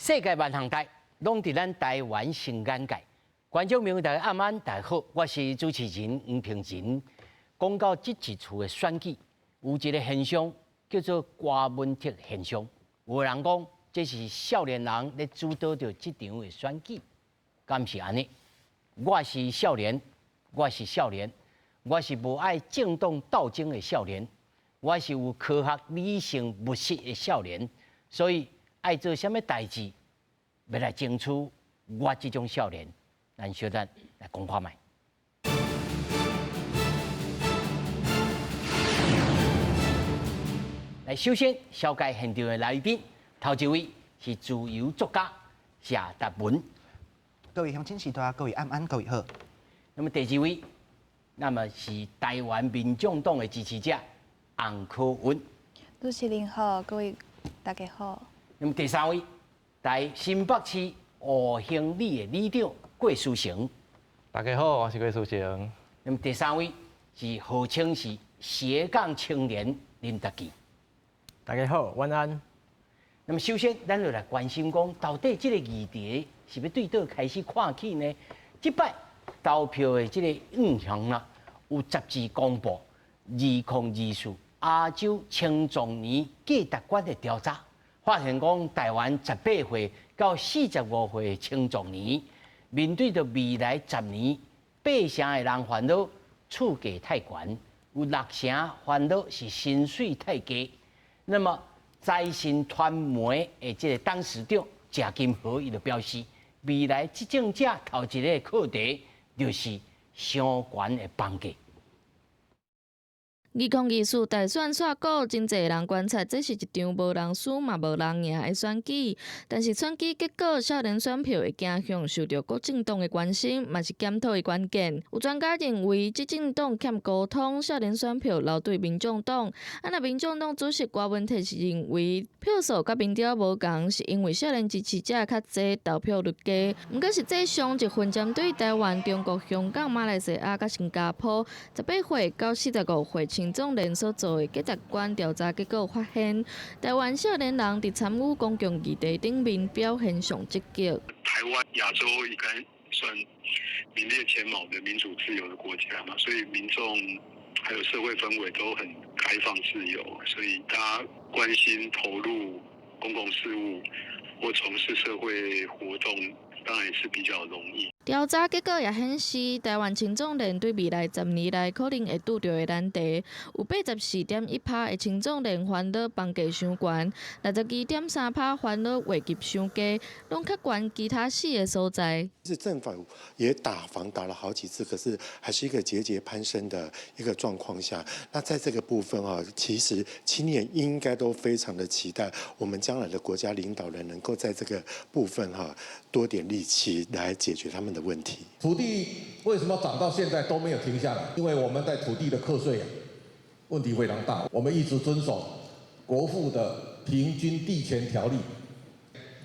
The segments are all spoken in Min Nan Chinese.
世界萬項代，攏佇咱台灣新眼界。觀眾朋友大家暗安，大家好，我是主持人黃平仁。講到這一次的選舉，有一個現象叫做柯文哲現象。有人講這是少年人咧主導著這場的選舉，敢是按呢？我是少年，我是少年，我是無愛政黨鬥爭的少年，我是有科學理性務實的少年，所以愛做啥物代誌，欲來爭取我這種少年，咱小等來講看覓。來，首先紹介現場的來賓，頭一位是自由作家謝達文。各位鄉親序大，各位暗安，各位好。那麼第二位，那麼是台灣民眾黨的支持者洪可文。主持人好，各位大家好。那麼第三位，台新北市吳興里的里長郭書成。大家好，我是郭書成。那麼第三位是號稱是斜槓青年林達記。大家好，晚安。那麼首先，咱就來關心講，到底這個議題是欲對佗開始看起呢？這擺投票的這個意向啦，有雜誌公布2024亞洲青壯年價值觀的調查，發現講台灣18歲到45歲的青壯年，面對著未來十年，八成的人煩惱厝價太懸，有六成煩惱是薪水太低。那麼財新傳媒的這個董事長謝金河伊就表示，未來執政者頭一个課題就是傷懸的房價。 2024大選煞鼓，真濟人觀察，這是一場無人輸嘛無人贏的選舉。但是選舉結果，少年選票的走向受著各政黨的關心，嘛是檢討的關鍵。有專家認為，執政黨欠溝通，少年選票流對民眾黨。啊，若民眾黨主席柯文哲是認為票數佮民調無仝，是因為少年支持者較濟，投票率低。毋過實際上，一份針對台灣、中國、香港、馬來西亞佮新加坡18歲到45歲青壯年所做的價值觀調查結果發現，台灣少年人佇參與公共議題頂面表現上積極。台灣亞洲應該算名列前茅的民主自由的國家嘛，所以民眾還有社會氛圍都很開放自由，所以大家關心投入公共事務或從事社會活動，當然是比較容易。調查結果也顯示，台灣青壯年對未來十年內可能會拄著的難題，有84.1%的青壯年煩惱房價傷懸，62.3%煩惱月入傷低，攏較懸其他四个所在。是政府也打房打了好幾次，可是還是一個節節攀升的一個狀況下。那在這個部分啊，其實青年應該都非常的期待，我們將來的國家領導人能夠在這個部分哈多點力氣來解決他們的問題。土地為什麼漲到現在都沒有停下來？因為我們在土地的課稅問題非常大，我們一直遵守國父的平均地權條例，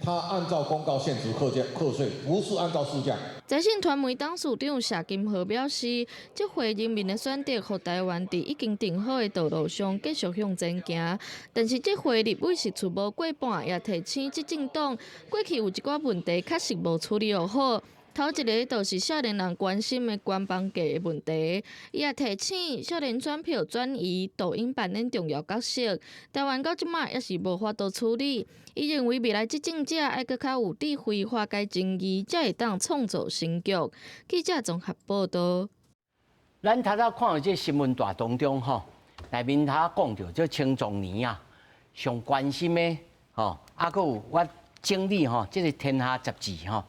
他按照公告現值課價課稅，不是按照市價。財新傳媒董事長謝金河表示，這回人民的選擇，予台灣佇已經定好的道路上繼續向前行。但是這回立委席次無過半，也提醒執政黨過去有一寡問題確實無處理好。頭一个就是少年人關心的懸房價的問題，伊也提醒少年選票轉移都應扮演重要角色。台灣到這馬猶是無法度處理。伊認為未來執政者愛閣較有智慧化解爭議，才會當創造新局。記者綜合報導。咱頭拄看到這新聞帶當中吼，內面頭講著這青壯年啊，上關心的吼，啊，閣有我整理吼，這个天下雜誌吼。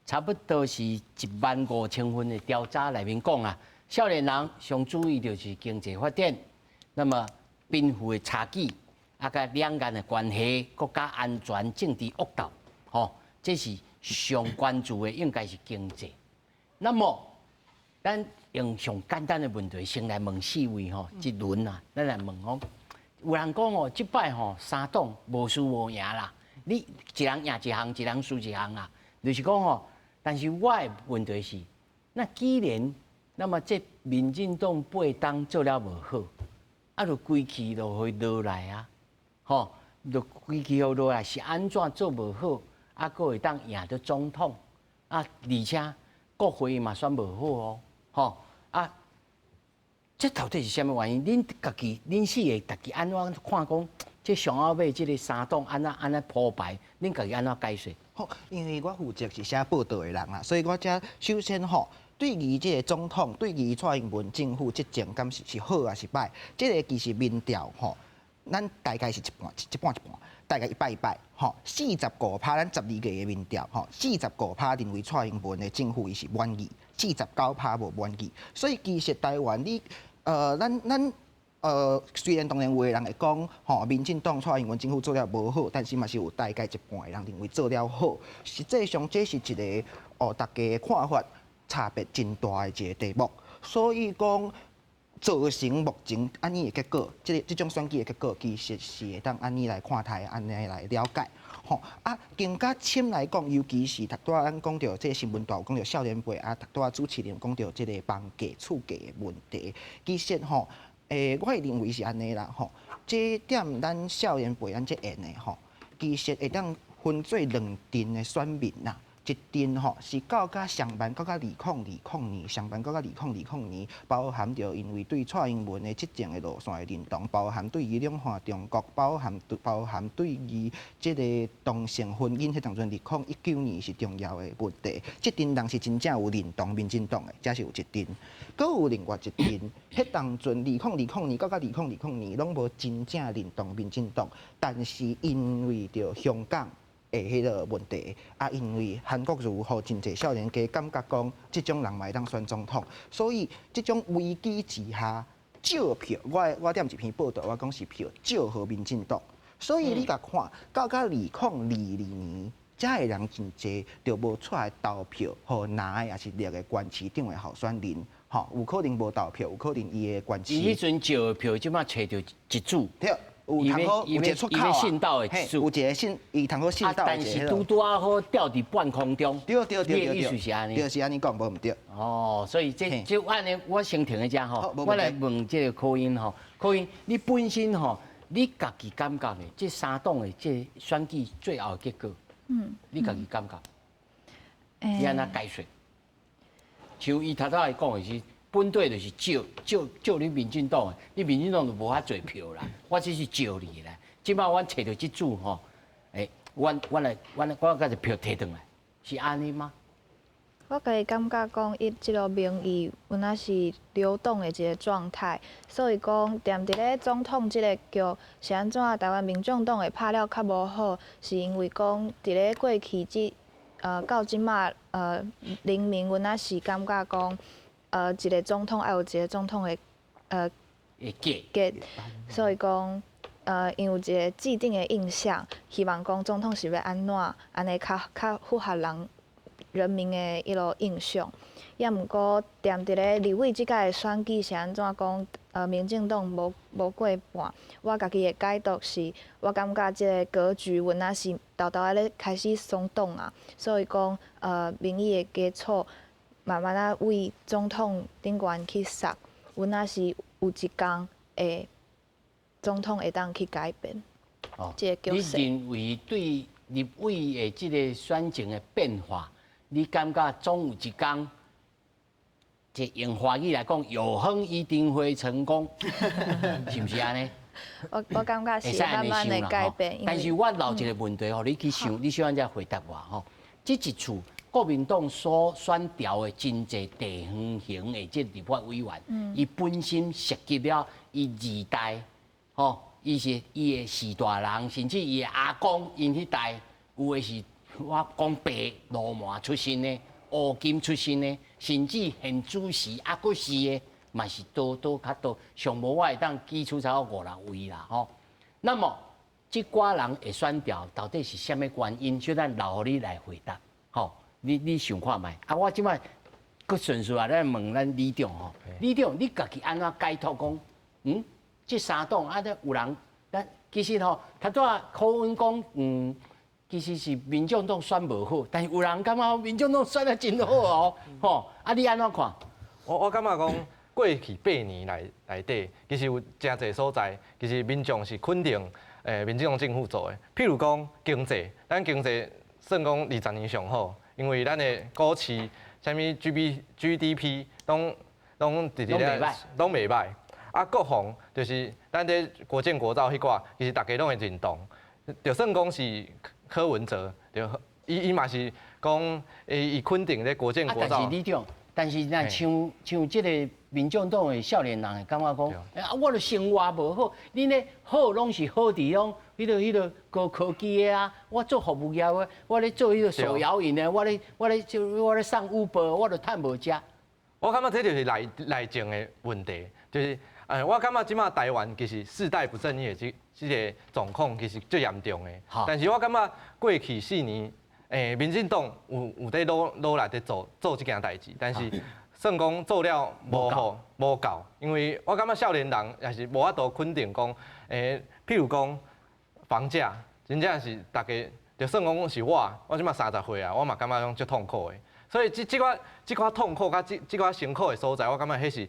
差不多是1萬5千份的調查內面講啊，少年人上注意就是經濟發展，那麼貧富的差距，啊，佮兩岸的關係、國家安全、政治惡鬥，吼，這是上關注的，應該是經濟。那麼，咱用上簡單的問題先來問四位吼，一輪啊，咱來問講，有人講哦，這擺吼三黨無輸無贏啦，你一人贏一項，一人輸一項啊，就是講吼。但是我的問題是，那既然那麼這民進黨8冬做了無好，啊，就規氣就會落來啊，吼，就規氣予落來是按怎做無好？啊，閣會當贏著總統，啊，而且國會嘛選無好哦，吼啊，這到底是啥物原因？恁家己恁四个家己按怎看講？這上後尾這个三黨按怎按呢鋪排？恁家己按怎解說？好，因為我負責是寫報道的人啦，所以我才首先吼，對於這个總統，對於蔡英文政府執政，敢是是好抑是䆀？這个其實民調吼，咱大概是一半一半一半，大概一半一半，吼，45%，咱12個的民調，吼，45%認為蔡英文的政府伊是滿意，49%無滿意。所以其實台灣你，咱咱。雖然當然有的人會講，吼，民進黨蔡英文政府做了無好，但是嘛是有大概一半的人認為做了好。實際上這是一个哦，大家的看法差別真大的一个題目。所以講造成目前按呢的結果，這个這種選舉的結果，其實是會當按呢來看待，按呢來了解。吼啊，更加深來講，尤其是頭拄仔咱講著這个新聞大有講著少年輩啊，頭拄仔主持人講著這个房價、厝價的問題，其實吼。我會認為是按呢啦，吼，這點咱少年輩咱這緣的吼，其實會當分做兩陣的選民啦。一陣吼是到甲上萬到甲2020年，上萬到甲2020年，包含著因為對蔡英文的執政的路線的認同，包含對於兩岸中國，包含對於這個同性婚姻彼當陣2019年是重要的問題。這陣人是真正有認同民進黨的，這是有一陣。閣有另外一陣，彼當陣2020年到甲2020年攏無真正認同民進黨，但是因為著香港的彼个問題，啊，因為韓國瑜予真濟少年家感覺講，這種人嘛會當選總統，所以這種危機之下，借票，我我踮一篇報道，我講是票借予民進黨，所以你共看，到甲2022年，遮的人真濟，就無出來投票，予藍的抑是綠的縣市長的候選人，吼，有可能無投票，有可能伊的縣市。伊彼陣借的票，這擺揣著一組。對。有通好，有一個出口啊，有一個信，伊通好信道。但是拄拄仔好吊佇半空中。對對對對，意思是按呢？對，是按呢講，無毋對。哦，所以這就按呢，我先停一下吼，我來問這個柯英吼，柯英，你本身吼，你家己感覺的這三黨的這選舉最後的結果，你家己感覺，你按怎解說？像伊頭拄仔講的是。本底就是借借借你民進黨的，你民進黨就無遐濟票啦。我只是借你啦。這擺阮揣著這組吼，欸，阮阮來，阮我共這票提轉來，是按呢嗎？我家己感覺講，伊這个民意有若是流動的一个狀態，所以講，踮佇咧總統這个局是按怎？台灣民眾黨會拍了較無好，是因為講佇咧過去這到這馬人民有若是感覺講，一个總統愛有一个總統的格，所以講，𪜶有一个既定的印象，希望講總統是欲按怎，按呢較較符合人人民的彼落印象。抑毋過踮佇咧立委這屆的選舉是按怎講？民進黨無無過半，我家己的解讀是，我感覺這个格局有若是沓沓仔咧開始鬆動啊，所以講，民意的基礎。慢慢仔為總統頂懸去捒，有若是有一工會總統會當去改變。哦，你認為對立委的這个選情的變化，你感覺總有一工，這用華語來講，有風一定會成功，是毋是按呢？我我感覺是慢慢的改變。但是我留一個問題，予你去想，你小可才回答我吼。這一次國民黨所選調的真濟地方型的這立法委員，伊本身涉及了伊二代，吼，伊是伊的序大人，甚至伊的阿公，𪜶彼代有的是我講白鱸鰻出身的，烏金出身的，甚至現主時猶閣是的，嘛是多多較多，上無我會當記出差不多五六位啦，吼。那麼這寡人會選調，到底是啥物原因？小等留予你來回答，吼。你你想看覓？啊，我這擺閣順序啊，來問咱里長吼。里長，你家己按怎解讀講？嗯，這三黨啊，有人，咱其實吼，頭拄仔柯文講，其實是民眾黨選無好，但是有人感覺民眾黨選得真好哦，吼。啊，你按怎看？我我感覺講過去8年內內底，其實有誠濟所在，其實民眾是肯定民進黨政府做的。譬如講經濟，咱經濟。算講20年上好，因為咱的股市、啥物 GDP 攏直直咧攏袂䆀。啊，國防就是咱這國建國造彼寡，其實大家攏會認同。就算講是柯文哲，對，伊嘛是講伊肯定咧國建國造。啊，但是你講，但是若像這个民眾黨的少年人會感覺講，啊，我著生活無好，恁咧好攏是好佇講，彼个高科技的啊，我做服務業的，我咧做彼个手搖飲的，我咧送 Uber，我著趁無食。我感覺這就是內政的問題，就是我感覺這馬台灣其實世代不正義的這个狀況其實最嚴重的。但是我感覺過去4年，民進黨有佇努力佇做這件代誌，但是算講做了無好無夠，因為我感覺少年人也是無法度肯定講，譬如講房價，真正是大家就算講是我，我這馬30歲啊，我嘛感覺講足痛苦的。所以這寡痛苦佮這寡辛苦的所在，我感覺彼是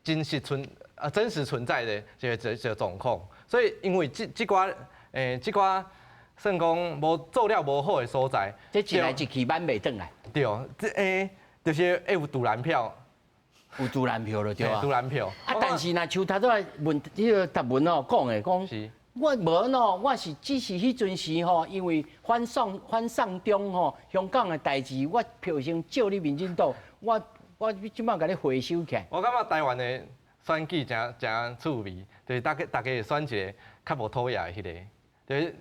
真實存在的這個狀況。所以因為這寡算講無做了無好的所在，這一來一去挽袂轉來。對，這就是會有賭爛票，有賭爛票就對啊。賭爛票。啊，但是若像頭拄仔問彼个答文哦講的講，我無喏，我是只是彼陣時吼，因為反送中吼，香港的代誌，我票先借你民進黨，我這擺共你回收起來。我感覺台灣的選舉誠誠趣味，就是大家會選一個較無討厭的彼个，就是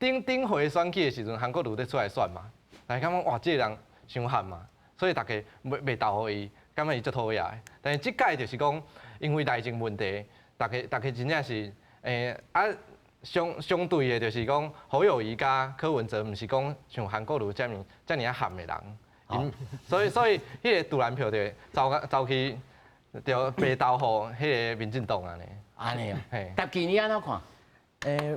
頂頂回選舉的時陣，韓國瑜咧出來選嘛，大家感覺哇，這个人傷悍嘛，所以大家袂投予伊，感覺伊足討厭的。但是這擺就是講，因為內政問題，大家真正是啊。相對的，就是講侯友宜佮柯文哲，毋是講像韓國瑜遮爾仔悍的人，所以彼个賭爛票就走去就袂投予彼个民進黨按呢。按呢哦。達基你按怎看？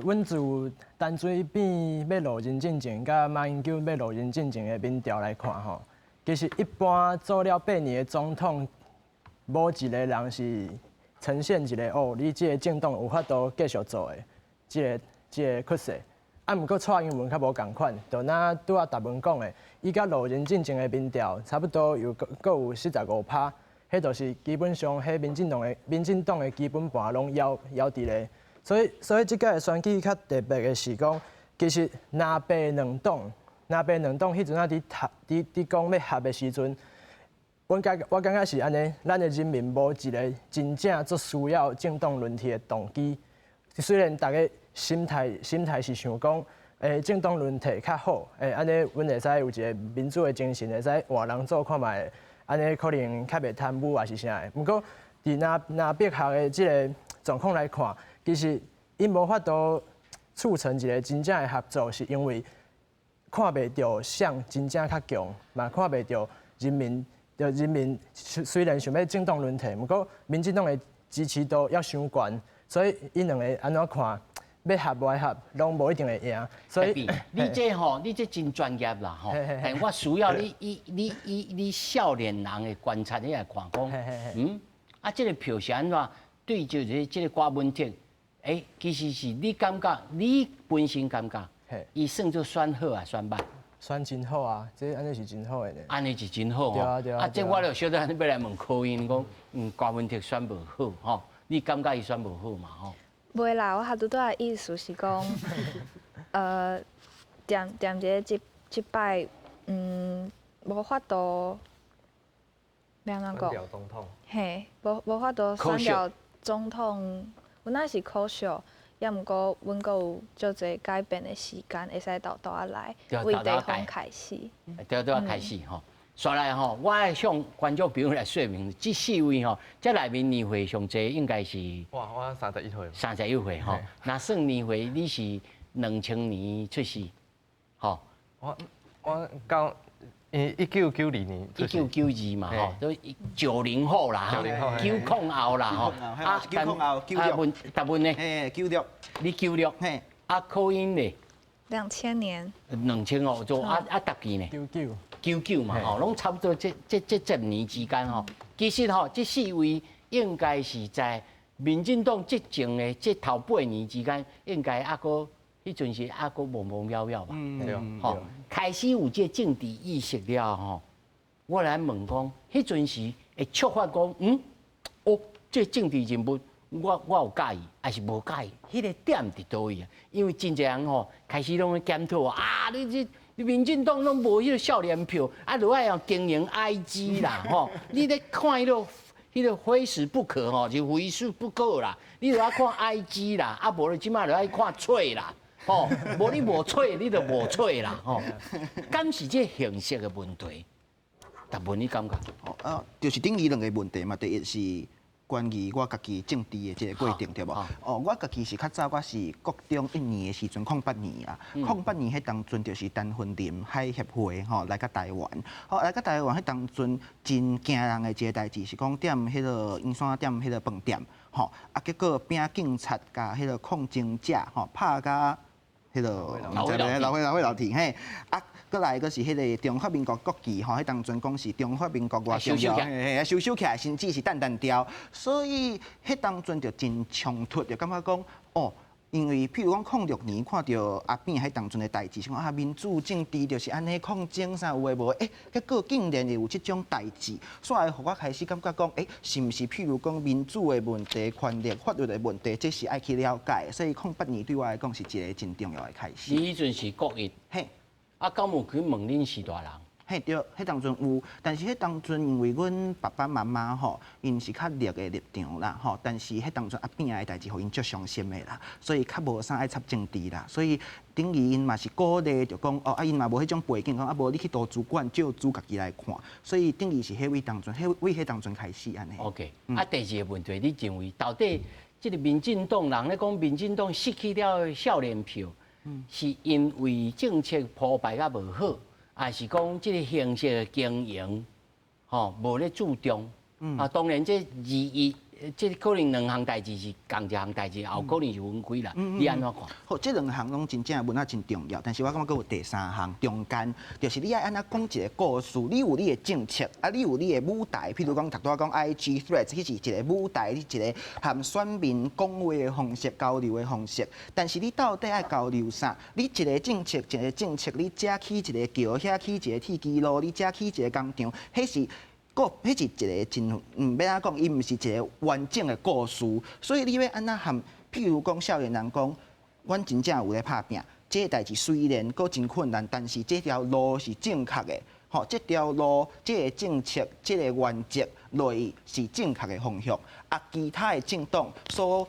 阮自陳水扁欲落任進前，佮馬英九欲落任進前的民調來看吼，其實一般做了8年的總統，無一个人是呈現一个哦，你這个政黨有法度繼續做的。這个趨勢，啊，毋過蔡英文較無仝款，就若拄仔達文講的，伊佮落任進前的民調，差不多有閣有45%，彼就是基本上，彼民進黨的基本盤攏猶佇咧，所以這擺的選舉較特別的是講，其實藍白兩黨，藍白兩黨彼陣仔佇講欲合的時陣，我感覺是按呢，咱的人民無一个真正足需要政黨輪替的動機，雖然大家心態是想講，政黨輪替較好，按呢，阮會使有一个民主的精神，會使換人做看覓，按呢可能較袂貪污抑是啥的。毋過，佇藍白合的這个狀況來看，其實𪜶無法度促成一个真正的合作，是因為看袂著誰真正較強，嘛看袂著人民，就人民雖然想欲政黨輪替，毋過民進黨的支持度猶傷懸，所以𪜶兩个按怎看？欲合無愛合，攏無一定會贏。所以你這吼，你這真專業啦吼。但我需要你以你以你少年人的觀察你來看講，啊，這个票是按怎？對，就是這个柯文哲，其實是你感覺，你本身感覺，伊算做選好啊，選䆀？選真好啊，這按呢是真好的呢。按呢是真好吼。對啊對啊。啊，這我就小等欲來問柯英講，柯文哲選無好吼，你感覺伊選無好嘛吼？袂啦，我拄拄仔意思是講，踮這擺，無法度，欲按怎講？嘿，無法度選掉總統，有哪是可惜，猶毋過阮閣有足濟改變的時間，會使沓沓仔來，為地方開始。沓沓仔開始吼。煞來吼，我愛向觀眾朋友來說明，這四位吼，這內面年歲上濟應該是。哇，我31歲。31歲吼，若算年歲，你是2000年出世，吼。我到1992年。1992嘛吼，都90後啦，90後啦吼。啊，90後，96。達文呢？嘿，96。你96。嘿。啊，柯英呢？ 2000年。 2000哦，做啊啊，達基呢？99。 99嘛吼，攏差不多這10年之間吼。其實吼，這四位應該是在民進黨執政的這頭8年之間，應該猶閣彼陣時猶閣無無渺渺吧，對，吼，開始有這個政治意識了吼，我來問講，彼陣時會觸發講，哦，這個政治人物我有佮意，抑是無佮意？彼個點佇佗位啊？因為真濟人吼開始攏咧檢討啊，你這民進黨攏無彼個少年票，啊，就愛用經營 IG 啦，吼，你咧看彼個非死不可吼，就非死不可啦，你就愛看 IG 啦，啊，無你這馬就愛看喙啦。吼，無你無喙，你就無喙啦，吼。敢是這形式的問題？達文你感覺？哦，就是等於兩個問題嘛。第一是關於我家己政治的這個過程，對無？哦，我家己是較早，我是國中一年的時陣，08年啊，08年彼當陣就是陳雲林海協會吼來到台灣，吼來到台灣彼當陣真驚人的一個代誌是講踮彼個圓山踮彼個飯店，吼啊結果餅警察共彼個抗爭者吼拍甲。彼個毋知老火老火老鐵嘿，啊，閣來閣是彼個中華民國國旗吼，彼當陣講是中華民國偌重要，嘿，收收起來，甚至是彈彈掉，所以彼當陣就真衝突，就感覺講哦。因為譬如講，06年看著阿扁彼當陣的代誌，想講啊民主政治就是按呢抗爭啥有的無的，結果竟然會有這種代誌，所以予我開始感覺講，是毋是譬如講民主的問題、權力、法律的問題，這是愛去了解。所以08年對我來講是一個真重要的開始。你彼陣是國一，嘿，啊，敢有去問恁序大人？嘿對，彼當陣有，但是彼當陣因為阮爸爸媽媽吼，𪜶是較綠的立場啦吼，但是彼當陣阿扁的代誌，予𪜶足傷心的啦，所以較無啥愛插政治啦，所以等於𪜶嘛是鼓勵，就講哦，啊𪜶嘛無彼種背景，講啊無你去圖書館借書家己來看，所以等於是彼位當陣，彼位彼當陣開始按呢。 OK，啊，第二個問題，你認為到底這個民進黨人咧講，民進黨失去了少年票，是因為政策鋪排較無好？還是講這個形式的經營，吼，無咧注重。啊，當然這二一，這可能兩項代誌是仝一項代誌，也有可能是分開啦。你按怎看？好，這兩項攏真正問啊真重要，但是我感覺閣有第三項中間，就是你愛按怎講一個故事，你有你的政策，啊，你有你的舞台，譬如講，頭拄仔講 IG Threads，彼是一個舞台，你一個和選民講話的方式、交流的方式。但是你到底愛交流啥？你一個政策，一個政策，你遮起一個橋，遐起一個鐵支路，你遮起一個工廠，彼是。個，彼是一個真，欲按怎講，伊毋是一個完整的故事，所以你欲按怎和，譬如講少年人講，阮真正有咧拍拚，這個代誌雖然閣真困難，但是這條路是正確的，吼，這條路、這個政策、這個原則落去是正確的方向，啊，其他的政黨所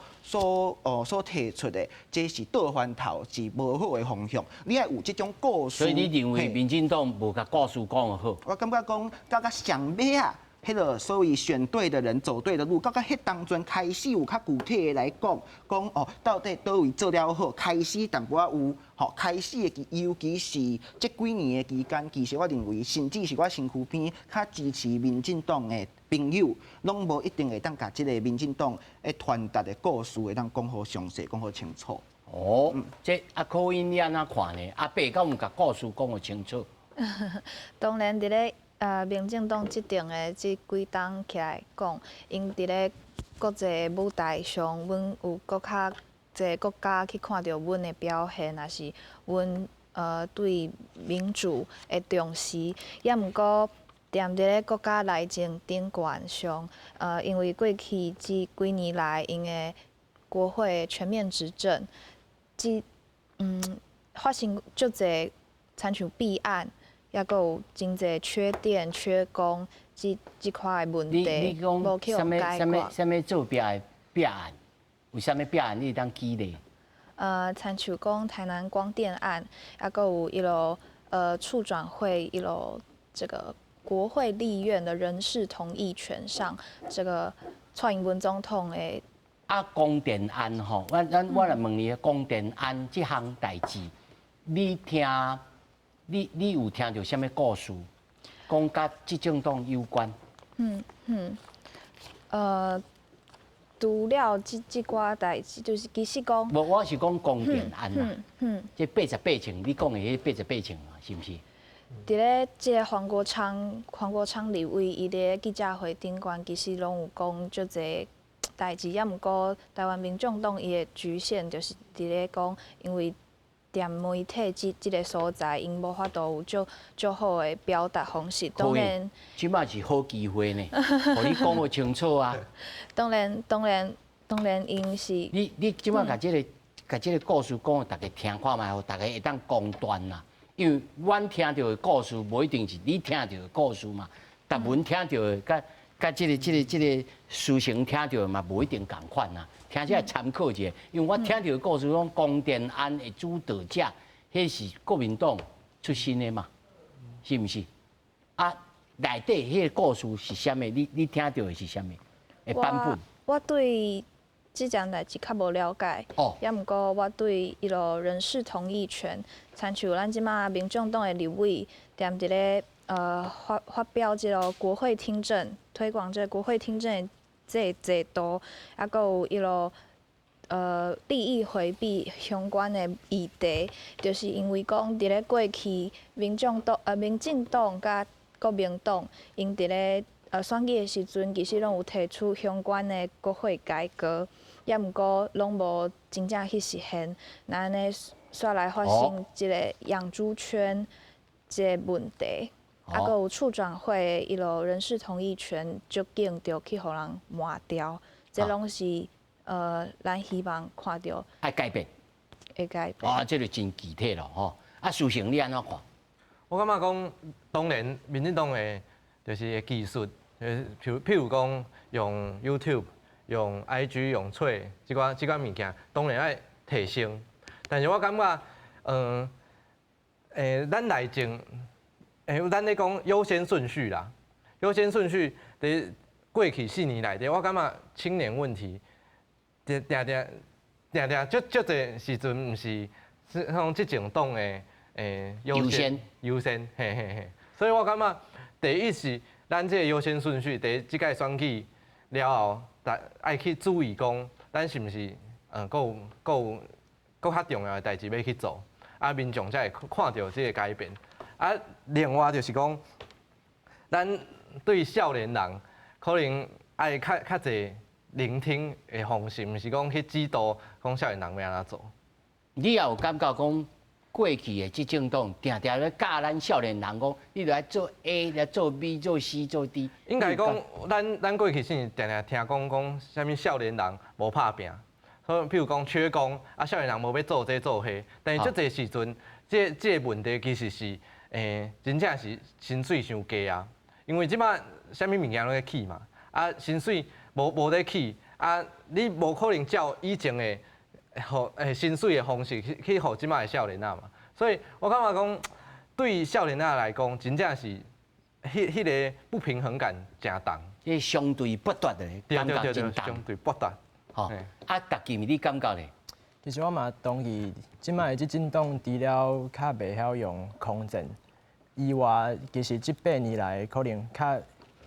提出的，這是倒翻頭，是無好的方向。你愛有這種故事。所以你認為民進黨無共故事講得好？我感覺講到較上尾啊，彼個所謂選對的人走對的路，到較彼當陣開始有較具體的來講，講哦，到底佗位做了好，開始淡薄仔有，吼，開始的，尤其是這幾年的期間，其實我認為，甚至是我身軀邊較支持民進黨的朋友，攏無一定會當共這個民進黨的傳達的故事會當講好詳細，講好清楚。哦，這啊可英你按怎看呢？阿伯敢有共故事講予清楚？當然，佇咧民進黨執政的這幾冬起來講，𪜶佇咧國際舞台上，阮有閣較濟國家去看著阮的表現，抑是阮對民主的重視。也毋過，踮佇咧國家內政頂懸上，因為過去這幾年來，𪜶的國會全面執政，這發生足濟，親像弊案，抑閣有真濟缺電、缺工這這款的問題，無去予解決。啥物做壁的弊案？有啥物弊案？你會當舉例？親像講台南光電案，抑閣有彼落促轉會彼落這個國會立院的人事同意權上，這個蔡英文總統的。啊，光電案吼，我來問你，光電案這項代誌，你聽，你有聽著啥物故事，講佮執政黨有關？除了這寡代誌，就是其實講，無，我是講光電案啦。這88吋，你講的彼88吋嘛，是毋是？佇咧這個黃國昌立委，伊佇咧記者會頂懸，其實攏有講足濟代誌，抑毋過台灣民眾黨伊的局限就是佇咧講，因為踮媒體這個所在，𪜶無法度有足足好的表達方式。當然，這馬是好機會呢，予你講予清楚啊。當然，當然，當然，𪜶是。你這馬共這個故事講予大家聽看覓，予大家會當公斷啦。因為阮聽著的故事，無一定是你聽著的故事嘛。達文聽著的，佮這個書成聽著的嘛，無一定仝款啊。聽起來參考一下，因為我聽著的故事講，江電案的主導者，彼是國民黨出身的嘛，是毋是？啊，內底彼個故事是啥物？你聽著的是啥物的版本？我對這件代誌較無了解，抑毋過我對彼落人事同意權，親像咱這馬民眾黨的立委，踮佇咧發表這個國會聽證，推廣這個國會聽證的這個制度，抑閣有彼落利益迴避相關的議題，就是因為講佇咧過去民進黨佮國民黨，𪜶佇咧選舉的時陣，其實攏有提出相關的國會改革，抑毋過攏無真正去實現，那按呢煞來發生這個養豬圈這個問題，啊，閣有促轉會彼落人事同意權，足緊著去予人抹掉，這攏是咱希望看著愛改變，會改變。啊，這個真具體咯，吼。啊，書成你按怎看？我感覺講，當然民進黨的就是技術，譬如講用 YouTube、用 IG、用揣這寡物件，當然愛提升。但是我感覺，咱內政，咱咧講優先順序啦，優先順序佇過去4年內底，我感覺青年問題，定定定定足足濟時陣，毋是是講執政黨的優先優先，嘿嘿嘿。所以我感覺第一是咱這個優先順序，佇這屆選舉了後，愛去注意講，咱是毋是閣有較重要的代誌欲去做，啊，民眾才會看著這個改變。啊，另外就是講，咱對少年人可能愛較較濟聆聽的方式，毋是講去指導講少年人欲按怎做。你也有感覺講過去的執政黨定定咧教咱少年人講，你著愛做 A，來做 B，做 C，做 D。應該講，咱過去是定定聽講講啥物少年人無拍拚，所以譬如講缺工，啊少年人無欲做這做彼，但是足濟時陣，這個問題其實是，真正是薪水傷低啊。因為這馬啥物物件攏咧起嘛，啊薪水無咧起，啊你無可能照以前的予薪水的方式去予這馬的少年仔嘛。所以我感覺講，對少年仔來講，真正是彼個不平衡感誠重。這相對剝奪的感覺真重。相對剝奪。吼，啊，達金你感覺咧？其實我嘛同意，這擺的執政黨除了較袂曉用空戰以外，其實這8年來可能較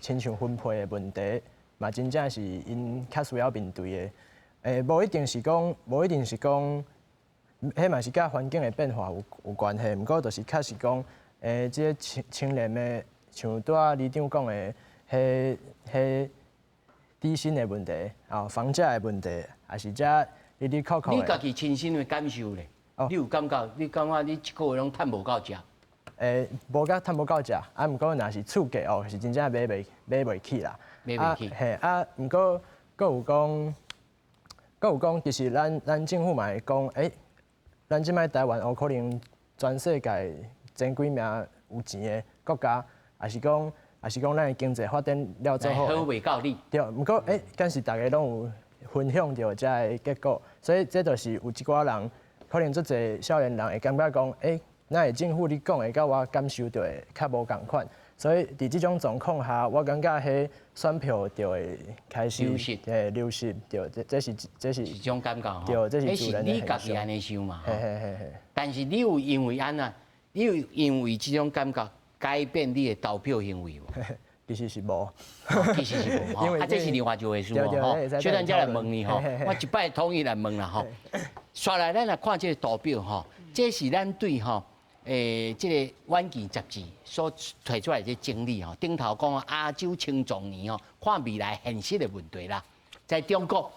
親像分配的問題，嘛真正是𪜶較需要面對的。無一定是講，彼嘛是佮環境的變化有關係。毋過就是確實講，這個青年的，像拄仔里長講的，彼低薪的問題，啊，房價的問題，也是遮哩哩扣扣。你家己親身的感受咧？你有感覺？你感覺你一個月攏趁無夠食？無甲趁無夠食，啊，毋過若是厝價哦，是真正買袂起啦。買袂起。嘿，啊，毋過閣有講，其實咱政府嘛會講，咱這擺台灣有可能全世界前幾名有錢的國家，抑是講咱的經濟發展了做好。好袂夠你。對，毋過敢是大家攏有分享著這个結果，所以這就是有一寡人可能足濟少年人會感覺講，哪會政府你講的佮我感受著的較無仝款，所以佇這種狀況下，我感覺彼選票就會開始流失，流失，對，這是一種感覺吼。對，這是自然的你家己按呢想嘛？嘿嘿嘿嘿。但是你有因為按怎？你有因為這種感覺改變你的投票行為無？其實是無，其實是無吼。啊，這是另外一回事哦。吼，所以咱才來問你吼，我一擺統一來問啦吼。煞來咱來看這個圖表吼，這是咱對吼，這個遠見雜誌所提出來的整理吼，頂頭講亞洲青壯年吼，看未來現實的問題啦。在中國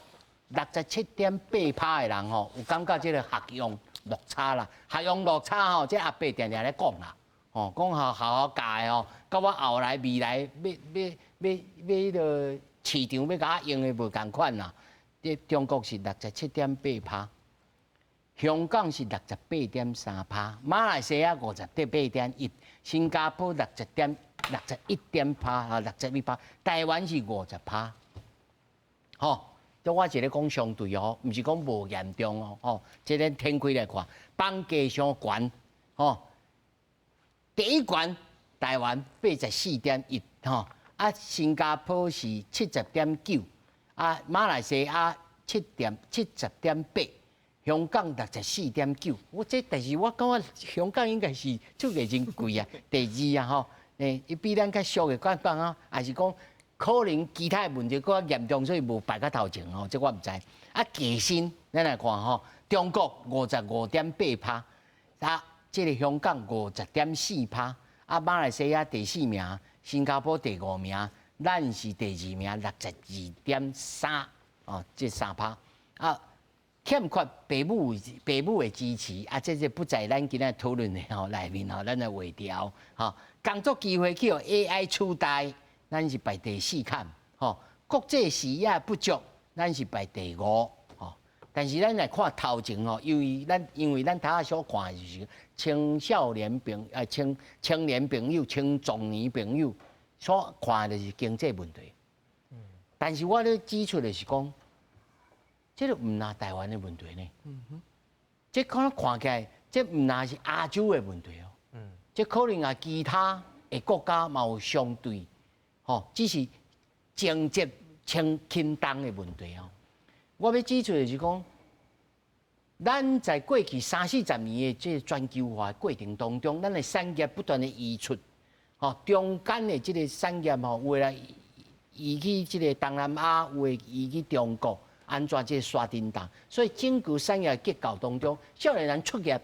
，67.8%的人吼，有感覺這個學用落差啦，學用落差吼，這阿伯定定咧講啦，吼，講學校教的吼，佮我後來未來欲欲欲欲彼个市場欲共我用的無仝款啦。這中國是67.8%，香港是68.3%，馬來西亞58.1，新加坡60.61點趴啊，61%，台灣是50%，吼。這我是咧講相對哦，毋是講無嚴重哦，吼。這咱展開來看，房價傷懸，吼。第一懸台灣84.1，吼，啊，新加坡是70.9，啊，馬來西亞70.8，香港64.9。我這但是我感覺香港應該是厝價真貴啊，第二啊吼，伊比咱較俗的講講啊，還是講可能其他的問題閣較嚴重，所以無排較頭前吼，這我毋知。啊，低薪咱來看吼，中國55.8%，啊，這个香港50.4%，啊，馬來西亞第四名，新加坡第五名，咱是第二名，62.3，哦，這3%。啊，欠缺爸母的支持，啊，這個不在咱今仔討論的吼內面吼，咱來劃掉吼。工作機會去予 AI 取代，咱是排第四坎，吼。國際視野不足，咱是排第五，吼。但是咱來看頭前吼，因為咱頭仔所看的就是青少年朋青青年朋友、青壯年朋友所看的就是經濟問題。但是我咧指出的是講，這個毋但台灣的問題呢。這可能看起來，這毋但是亞洲的問題哦。這可能啊，其他的國家嘛有相對，吼，只是情節輕輕重的問題哦。我欲指出的是講，咱在過去三四十年的這個全球化過程當中，咱的產業不斷的移出，吼，中間的這個產業吼，有的來移去這個東南亞，有的移去中國，按怎這個刷叮當？所以整個產業結構當中，少年人出業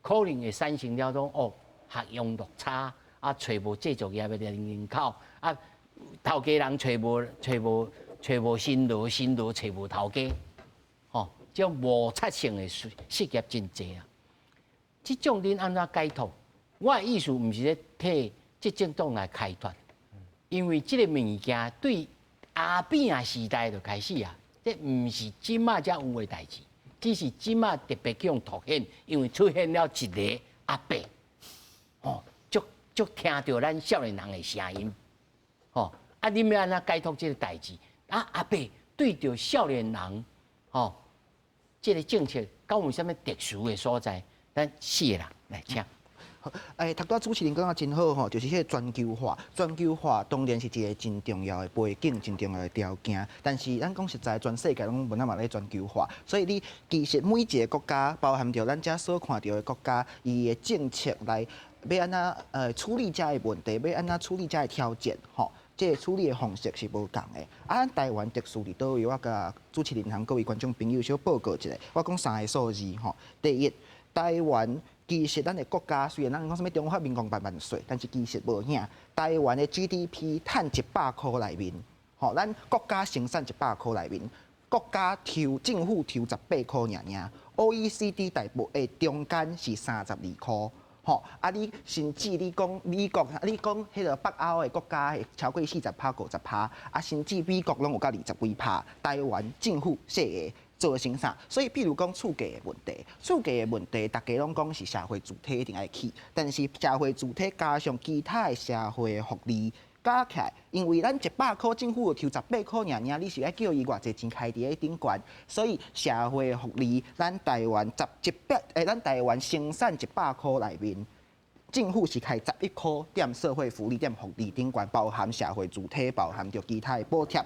可能會產生了講哦，學用落差，啊，揣無製造業的人口，啊，頭家人揣無揣無揣無辛勞，辛勞揣無頭家，吼，這種摩擦性的失業真濟啊！這種恁按怎解脫？我的意思毋是咧替執政黨來開脫，因為這個物件對阿扁仔時代就開始啊，這毋是這馬才有的代誌，只是這馬特別去予凸顯，因為出現了一个阿伯，吼，足足聽著咱少年人的聲音，吼，啊，恁欲按怎解脫這个代誌？啊，阿伯對著少年人，吼，這个政策敢有啥物特殊的所在？咱四个人來請。欸，頭拄仔主持人講得真好吼，就是彼个全球化，全球化當然是一个真重要的背景，真重要的條件。但是咱講實在，全世界攏無那麼咧全球化，所以你其實每一个國家，包含著咱遮所看著的國家，伊的政策來欲按怎處理遮个問題，欲按怎處理遮个挑戰，吼。這个處理的方式是無仝的。啊，咱台灣特殊佇佗位，我共主持人和各位觀眾朋友小報告一下。我講三个數字吼。第一，台灣其實咱的國家雖然咱講啥物中華民國萬萬歲，但是其實無影。台灣的 GDP 趁100箍內面，吼，咱國家生產100箍內面，國家抽政府抽18箍爾爾。OECD 大部的中間是32箍。吼，啊！你甚至你講美國，你講彼个北歐的國家會超過40%、50%，啊，甚至美國攏有到20幾%，台灣政府說的做成啥？所以，比如講厝價的問題，厝價的問題，大家攏講是社會住宅一定愛起，但是社會住宅加上其他的社會福利加起來，因為咱100箍政府抽18箍爾爾，你是愛叫伊偌濟錢開佇咧頂懸，所以社會福利，咱台灣十一百，欸，咱台灣生產100箍內面，政府是開11箍踮社會福利、踮福利頂懸，包含社會住宅，包含著其他的補貼。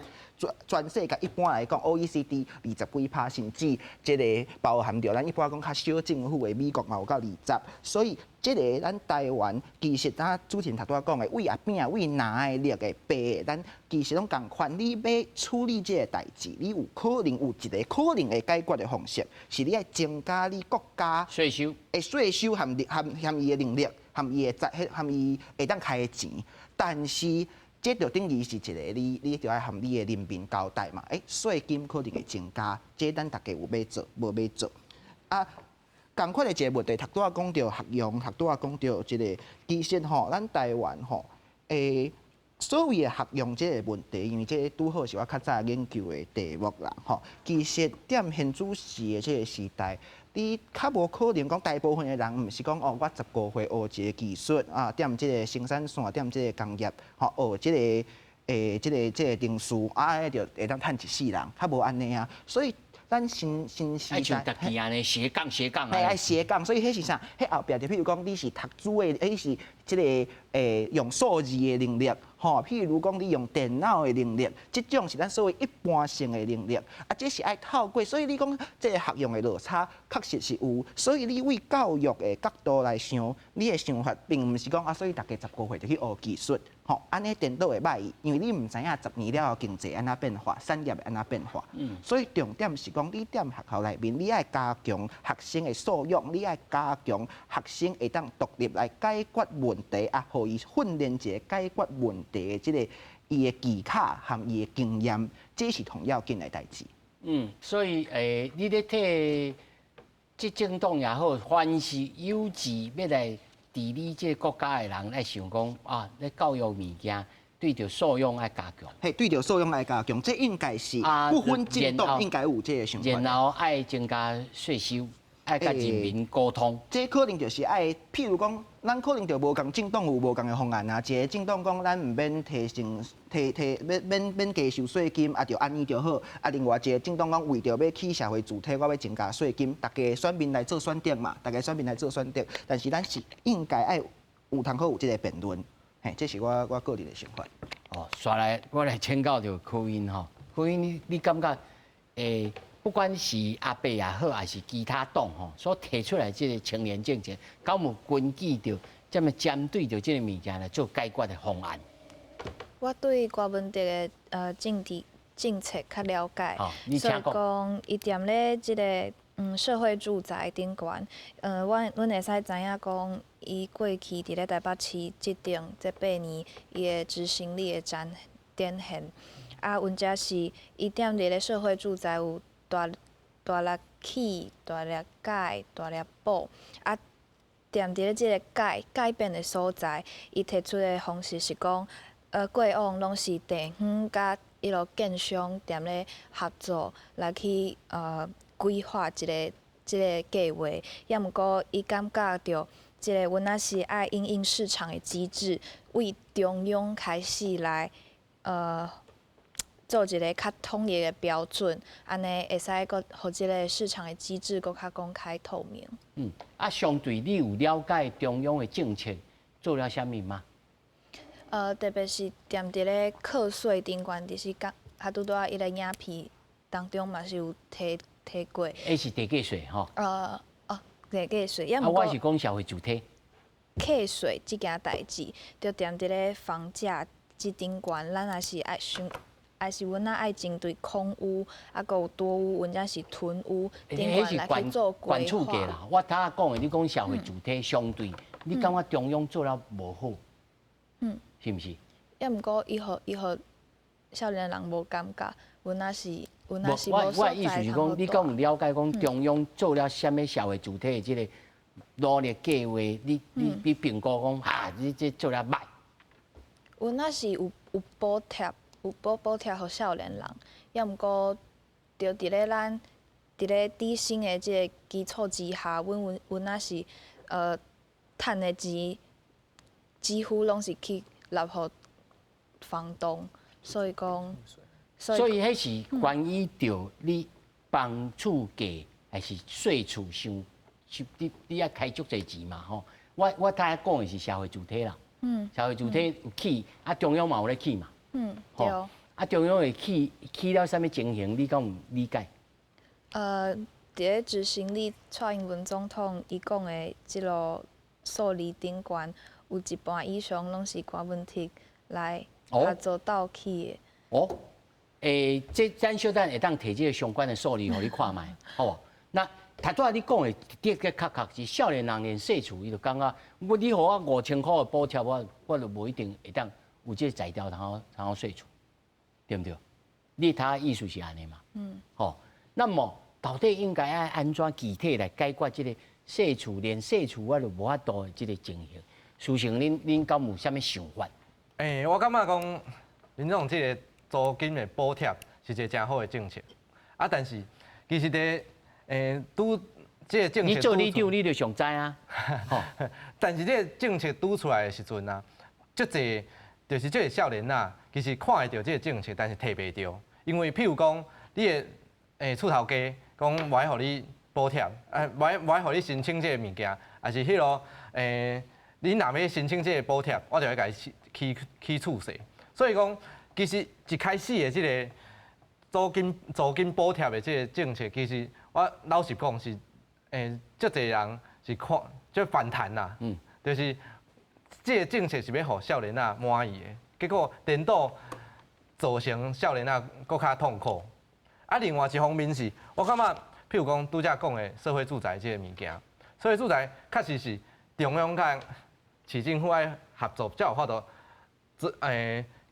全世界一般來講，OECD 20幾%，甚至這个包含著咱一般講較小政府的美國嘛有到20。所以這个咱台灣其實咱主持人頭拄仔講的，為阿扁為藍的綠的白的，咱其實攏仝款。你欲處理這个代誌，你有可能有一个可能會解決的方式，是你愛增加你國家稅收的稅收含含含伊的能力，含伊的財，含伊會當開的錢，但是這就等於是一個你，你就愛含你的人民交代嘛。欸，稅金可能會增加，這咱大家有欲做，無欲做。啊，仝款的一个問題，頭拄仔講著學用，頭拄仔講著這個，其實吼，咱台灣吼，所謂的學用這個問題，因為這拄好是我較早研究的題目啦，吼。其實踮現主時的這個時代，你較無可能講大部分的人毋是講哦，我15歲學一個技術啊，踮這個生產線，踮這個工業，吼，學這個這個程序啊，就會當趁一世人，較無按呢啊，所以。咱新新時代，按呢斜槓斜槓，係愛斜槓，所以彼是啥？彼後壁就譬如講，你是讀書的，你是這個用數字的能力，吼，譬如講你用電腦的能力，這種是咱所謂一般性的能力，啊，這是愛透過，所以你講這個學用的落差，確實是有。所以你為教育的角度來想，你的想法並毋是講啊，所以大家15歲就去學技術，吼，按呢顛倒會䆀去，因為你毋知影10年了後經濟按怎變化，產業會按怎變化。所以重點是講，你踮學校內面，你愛加強學生的素養，你愛加強學生會當獨立來解決問題啊，予伊訓練一個解決問題的這個伊的技巧和伊的經驗，這是重要緊的代誌。嗯，所以你咧替執政黨也好，凡是有志欲來治理這個國家的人，愛想講啊，咧教育物件對著素養愛加強。嘿，對著素養愛加強，這應該是不分政黨應該有這個想法。然後愛增加稅收，愛佮人民溝通。這可能就是愛，譬如講，咱可能就無仝政黨有無仝的方案啊。一個政黨講，咱毋免提升、提提免免免加收稅金，啊，就按呢就好。啊，另外一個政黨講，為著欲起社會住宅，我欲增加稅金，逐家選民來做選擇嘛，逐家選民來做選擇。但是咱是應該愛有通好有這個辯論，嘿，這是我個人的想法。哦，煞來我來請教著柯英吼，柯英你感覺不管是阿伯也好，還是其他黨吼，所提出來這個青年政策，敢有根據著這麼針對著這個物件來做解決的方案？我對郭文哲的政治政策較了解，所以講伊踮咧這個社會住宅頂懸，阮會使知影講，伊過去佇咧台北市執政這8年，伊的執行力的展展現，啊，阮遮是伊踮佇咧社會住宅有大大力起、大力改、大力補，啊，踮佇咧這個改改變的所在，伊提出的方式是講，過往攏是地方佮彼落建商踮咧合作來去規劃一個這個計劃，抑毋過伊感覺著這個阮若是愛因應市場的機制，為中央開始來做一個較統一的標準，按呢會使閣予這個市場的機制閣較公開透明。嗯，啊，相對你有了解中央的政策做了啥物嗎？特別是踮佇咧課稅頂懸，就是講，較拄拄仔伊個影片當中嘛是有提提過。彼是地價稅吼。哦，地價稅，啊，我是講社會住宅。課稅這件代誌，就踮佇咧房價這頂懸，咱也是愛想。還是阮若愛針對空屋，啊，閣有多屋，阮才是囤屋，頂懸來去做規劃。啦，我頭仔講的，你講社會住宅相對，你感覺中央做了無好？嗯，是毋是？抑毋過伊予伊予少年人無感覺，阮若是阮若是無我我意思是講，你敢有了解講中央做了啥物社會住宅的這個努力計劃？你評估講啊，你這做了䆀？阮若是有補貼。有補補貼予少年人，抑毋過，著佇咧咱佇咧底薪的這個基礎之下，阮若是趁的錢，幾乎攏是去納予房東，所以講，所以彼是關於著你房厝價還是稅厝傷，你愛開足濟錢嘛吼。我頭仔講的是社會住宅啦，社會住宅有起，啊中央嘛有咧起嘛。嗯，對。啊，中央會起起了啥物情形？你敢有理解？佇咧執行力，蔡英文總統伊講的這個數字頂懸，有一半以上攏是郭文哲來合作鬥起的。哦，這咱小等會當提這個相關的數字予你看覓，好無？那頭拄仔你講的的的確確是少年人連稅厝，伊就感覺我你予我5000箍的補貼，我就無一定會當。有這個才調，通好通好稅厝，對毋對？你頭意思是按呢嘛？嗯。吼，那麼到底應該愛按怎具體來解決這個稅厝連稅厝我都無法度的這個情形。書成，恁敢有啥物想法？我感覺講，民眾這個租金的補貼是一個誠好的政策。啊，但是其實佇拄這個政策，你做里長你就上知啊。但是這個政策拄出來的時陣啊，足濟就是這個少年仔，其實看會著這個政策，但是提袂著，因為譬如講，你的厝頭家講無愛予你補貼，無愛予你申請這個物件，抑是彼囉你若欲申請這個補貼，我就會共你起厝稅。所以講，其實一開始的這個租金補貼的這個政策，其實我老實講是，足濟人是看就反彈啦，就是這個政策是欲予少年仔滿意的，結果顛倒造成少年仔閣較痛苦。啊，另外一方面是，我感覺，譬如講拄才講的社會住宅這個物件，社會住宅確實是中央佮市政府愛合作，才有法度，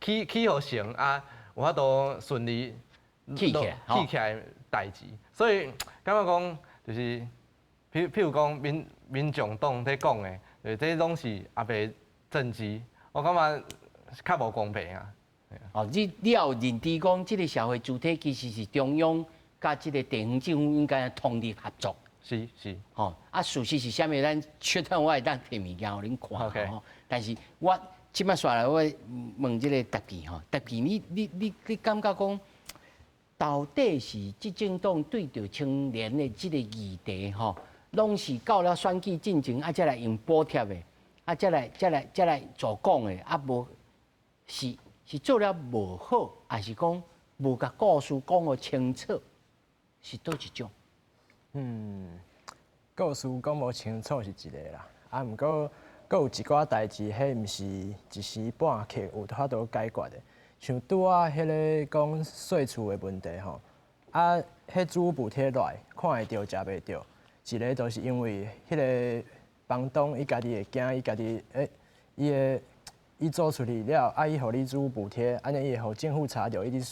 起予成啊，有法度順利起起來，起起來的代誌。所以感覺講，就是譬如講民眾黨咧講的，就是這攏是阿伯政治，我感覺較無公平啊。哦，你也有認知講，這個社會主體其實是中央佮這個地方政府應該通力合作。是是。吼，啊，事實是啥物？咱小等我會當提物件予恁看吼。但是我這擺煞來，我問這個特技吼，特技你感覺講，到底是執政黨對著青年的這個議題吼，攏是到了選舉進前啊，才來用補貼的，啊，才來做講的，啊，無是做了無好，抑是講無共故事講予清楚，是佗一種？故事講無清楚是一個啦，啊，毋過閣有一寡代誌，彼毋是一時半刻有法度解決的。像拄仔彼个講稅厝的問題吼，啊，彼租屋補貼落來，看會著食袂著，一個就是因為彼个房東伊家己會驚，伊家己伊租出去了，啊，伊予你租屋補貼，按呢伊會予政府查著，伊佇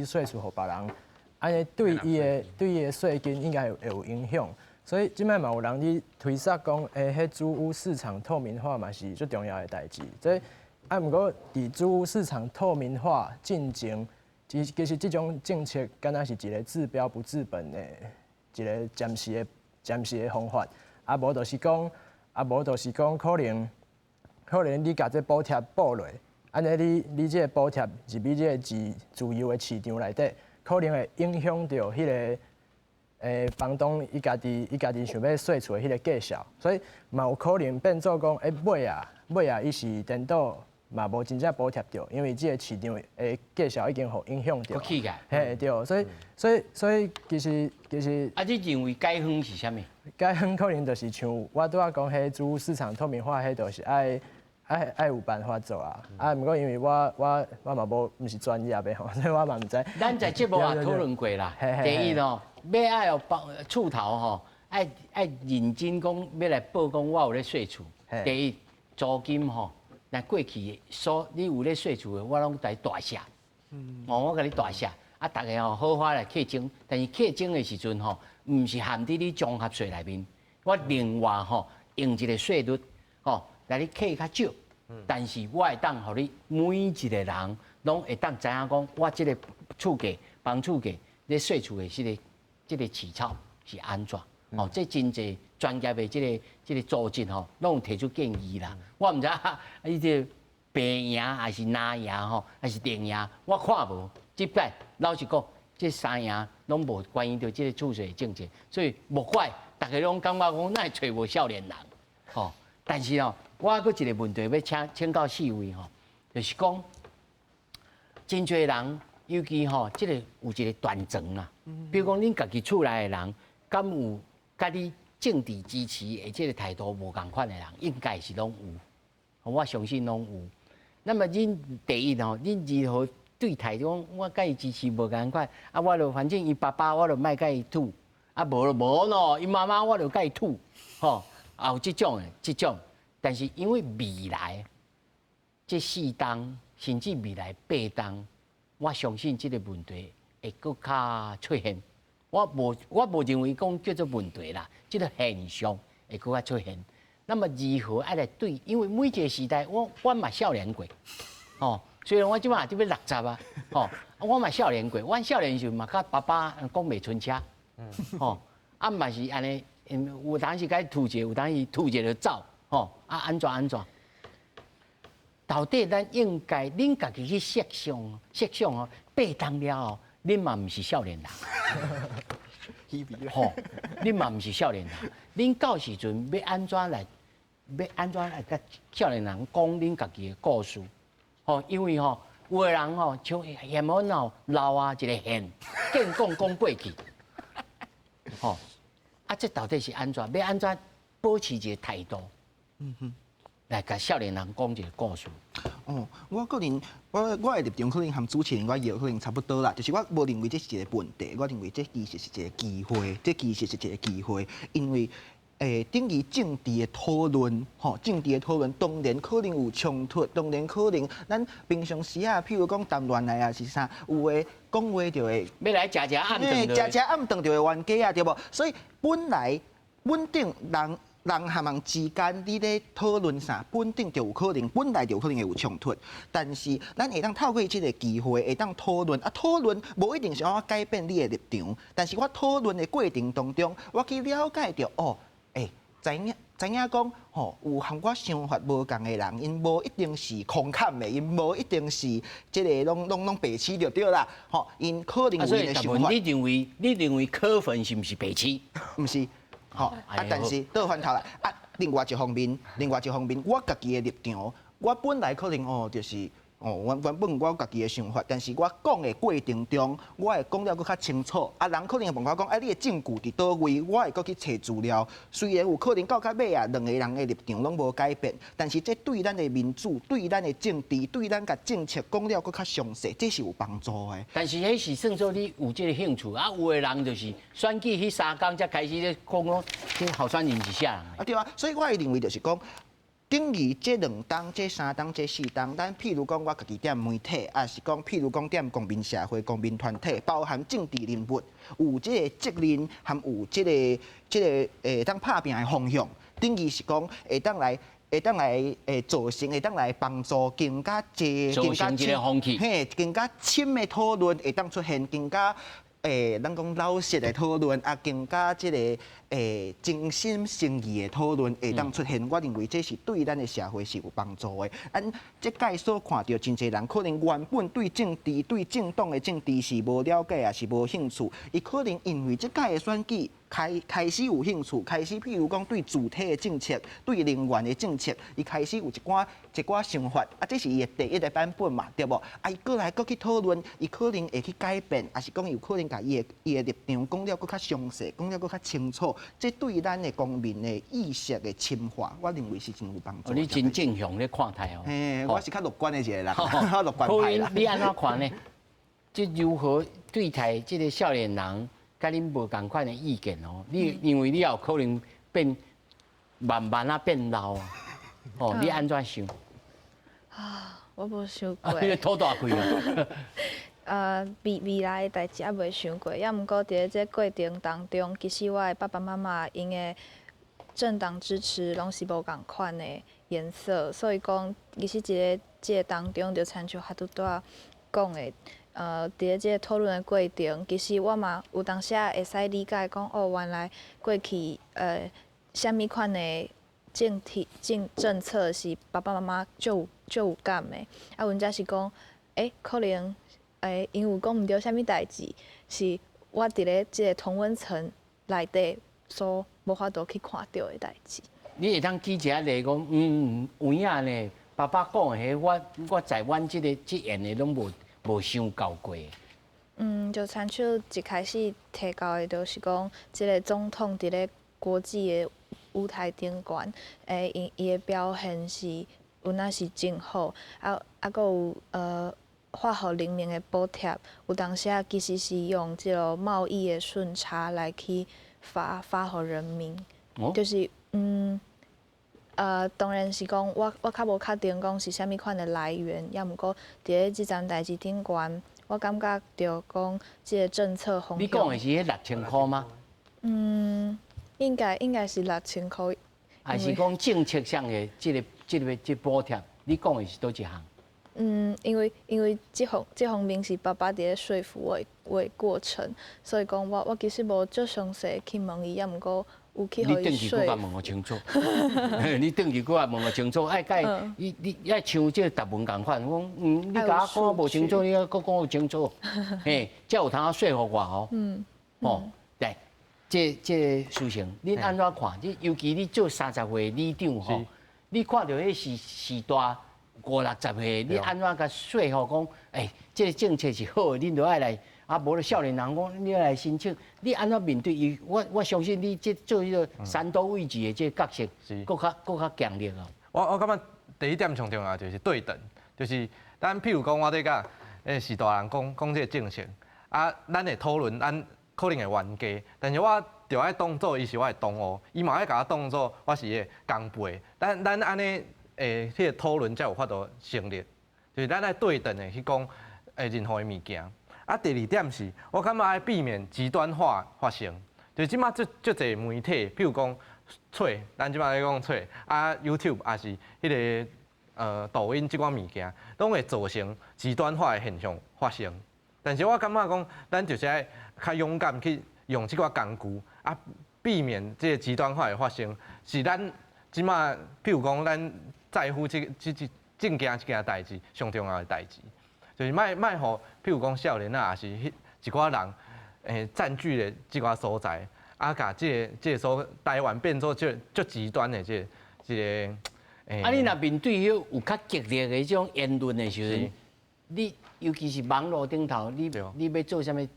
稅厝予別人，按呢對伊的稅金應該會有影響。所以這擺嘛有人佇推測講，彼租屋市場透明化嘛是最重要的代誌。這啊，毋過佇租屋市場透明化進前，其實這種政策敢若是一個治標不治本的一個暫時的方法。啊，無就是講，可能你共這補貼補落，按呢你這個補貼入去這個自由的市場內底，可能會影響著彼個房東伊家己想欲稅厝的彼個價數，所以嘛有可能變做講，尾仔伊是顛倒嘛無真正補貼著，因為這個市場的價數已經予影響著。起來。嘿，對，所以其實。啊，你認為解方是啥物？解方可能就是像我拄仔講，彼租屋市場透明化，彼就是愛有辦法做啊！啊，毋過因為我嘛無毋是專業的吼，所以我嘛毋知。咱在節目也討論過啦。第一哦，欲愛予房厝頭吼，愛認真講，欲來報講我有咧稅厝。第一，租金吼，若過去所你有咧稅厝的，我攏共你大寫。哦，我共你大寫，啊，逐家吼好好來課徵，但是課徵的時陣吼，毋是含佇你綜合稅內面，我另外吼用一個稅率吼來你課較少，但是我會當予你每一個人攏會當知影講，我這個厝價、房厝價咧稅厝的這個起草是按怎？哦，這真濟專業的這個組織吼，攏有提出建議啦。我毋知你這個白贏還是藍贏吼，還是綠贏，我看無。這擺老實講，這三贏攏無關於著這個厝稅政策，所以無怪逐家攏感覺講，哪會揣無少年人？吼，但是哦，我閣一個問題欲請教四位吼，就是講真濟人，尤其吼，這個有一個斷層啦。比如講，恁家己厝內的人，敢有佮你政治支持的這個態度無仝款的人，應該是攏有，我相信攏有。那麼恁第一吼，恁如何對待講我佮伊支持無仝款？啊，我就反正伊爸爸我就莫佮伊吐，啊無就無咯，伊媽媽我就佮伊吐，吼，也有這種的，這種。但是因為未來這四冬，甚至未來八冬，我相信這個問題會閣較出現。我無認為講叫做問題啦，這個現象會閣較出現。那麼如何愛來對？因為每一個時代，我嘛少年過，吼，雖然我這馬就欲60啊，吼，我嘛少年過，阮少年時嘛佮爸爸講袂伸車，吼，啊嘛是按呢，有當時共伊推一下，有當時推一下就走，吼，啊按怎按怎？到底咱應該恁家己去設想，設想哦，8冬了後，恁嘛毋是少年人，吼，恁嘛毋是少年人，恁到時陣欲按怎來？欲按怎來佮少年人講恁家己的故事？吼，因為吼，有的人吼，像嫌阮吼老啊，一个現，見講講過去，吼，啊，這到底是按怎？欲按怎保持一個態度？來共少年人講一個故事。哦，我個人，我的立場可能和主持人我搖可能差不多啦，就是我無認為這是一個問題，我認為這其實是一個機會，這其實是一個機會，因為等於政治的討論，吼，政治的討論當然可能有衝突，當然可能咱平常時啊，譬如講談戀愛啊是啥，有的講話就會欲來食食暗頓，食食暗頓就會冤家啊，對無？所以本來穩定人人和人之間，你咧討論啥，本定就有可能，本來就有可能會有衝突。但是咱會當透過這個機會，會當討論啊，討論無一定是我改變你的立場，但是我討論的過程當中，我去了解著哦，知影知影講吼，有和我想法無仝的人，𪜶無一定是空坎的，𪜶無一定是這个攏白痴就對啦。吼，𪜶可能有𪜶的想法。你認為柯粉是毋是白痴？毋是。吼啊！但是倒反頭來啊，另外一方面，另外一方面，我家己的立場，我本來可能哦，就是哦，原本我有家己的想法，但是我講的過程中，我會講了閣較清楚。啊，人可能會問我講，啊，你的證據佇佗位？我會閣去揣資料。雖然有可能到較尾啊，兩個人的立場攏無改變，但是這對咱的民主、對咱的政治、對咱共政策講了閣較詳細，這是有幫助的。但是彼是算做你有這个興趣啊，有的人就是選舉彼3工才開始咧講講，這候選人是啥人？啊對啊，所以我會認為就是講，等於這2冬、這3冬、這4冬，咱譬如講我家己踮媒體，抑是講譬如講踮公民社會、公民團體，包含政治人物，有這个責任含有這个會當拍拚的方向，等於是講會當來造成，會當來幫助更加濟、更加深，嘿，更加深的討論會當出現，更加咱講老實的討論，啊，更加這个真心誠意的討論會當出現，我認為這是對咱的社會是有幫助的。咱這屆所看著真濟人，可能原本對政治、對政黨的政治是無了解，也是無興趣，伊可能因為這屆的選舉開始有興趣，開始譬如講對主體的政策、對能源的政策，伊開始有一寡想法，啊，這是伊的第一个版本嘛，對無？啊，伊過來閣去討論，伊可能會去改變，抑是講有可能共伊的立場講了閣較詳細，講了閣較清楚，這對咱的公民的意識的深化，我認為是真有幫助。你真正向咧看待哦。嘿，我是較樂觀的一個人，較樂觀派啦。你按怎看呢？這如何對待這个少年人？佮恁無仝款的意見哦，你因為你也有可能變慢慢啊變老啊，哦，你按怎想？啊，我無想過。你吐大氣啊！未來的代誌猶未想過，猶毋過佇咧這過程當中，其實我的爸爸媽媽𪜶的政黨支持攏是無仝款的顏色，所以講其實佇咧這个當中，就親像哈拄仔講的。佇咧這个討論的過程，其實我嘛有當時仔會使理解講，哦，原來過去啥物款的政體政策是爸爸媽媽足有感的，啊，阮才是講，可能𪜶有講毋著啥物代誌，是我佇咧這个同溫層內底所無法度去看著的代誌。你會當舉一个例講，有影呢，爸爸講的彼，我在阮這个這緣的攏無想到過。就親像一開始提到的，就是講這个總統佇咧國際的舞台頂懸，伊的表現是有若是真好，啊，閣有發予人民的補貼，有當時仔其實是用這个貿易的順差來去發予人民，就是當然是講我較無確定講是啥物款的來源，猶毋過佇咧這樁代誌頂懸，我感覺著講這个政策方向。你講的是彼6000箍嗎？嗯，應該是6000箍。還是講政策上的這個補貼？你講的是佗一項？嗯，因為這方面是爸爸佇咧說服我的過程，所以講我其實無足詳細去問伊，抑毋過有去予伊說。你轉去閣問予清楚，你轉去閣問予清楚，愛共你愛像這個答文仝款，我講你共我講無清楚，你閣講予清楚，嘿，才有通說服我哦。哦，來，這事情你按怎看？你尤其你做30歲里長吼，你看著彼時代五六十歲，你按怎共說服講？欸，這個政策是好的，恁著愛來。啊，無咧少年人講，你來申請，你按怎面對伊？我相信你這做彼個三多位置的這個角色，閣較強烈啊！我感覺第一點上重要就是對等，就是咱譬如講我咧共序大人講講這個政策，啊，咱會討論，咱可能會冤家，但是我著愛當做伊是我的同學，伊嘛愛共我當做我是伊的同輩，咱按呢彼個討論才有法度成立，就是咱愛對等的去講任何的物件。啊，第二點是，我感覺愛避免極端化發生，就是這馬足足濟媒體，譬如講脆，咱這馬咧講脆，啊 YouTube 也是彼個抖音這款物件，攏會造成極端化的現象發生。但是我感覺講，咱就是愛較勇敢去用這寡工具，啊，避免這個極端化的發生，是咱這馬譬如講，咱在乎這政見這件代誌上重要的代誌。就是莫莫予，譬如講少年仔，抑是彼一寡人，佔據咧這寡所在，啊，共這個所台灣變做足足極端的這個。啊，你若面對彼有較激烈的這種言論的時陣，你尤其是網路頂頭，你欲做啥物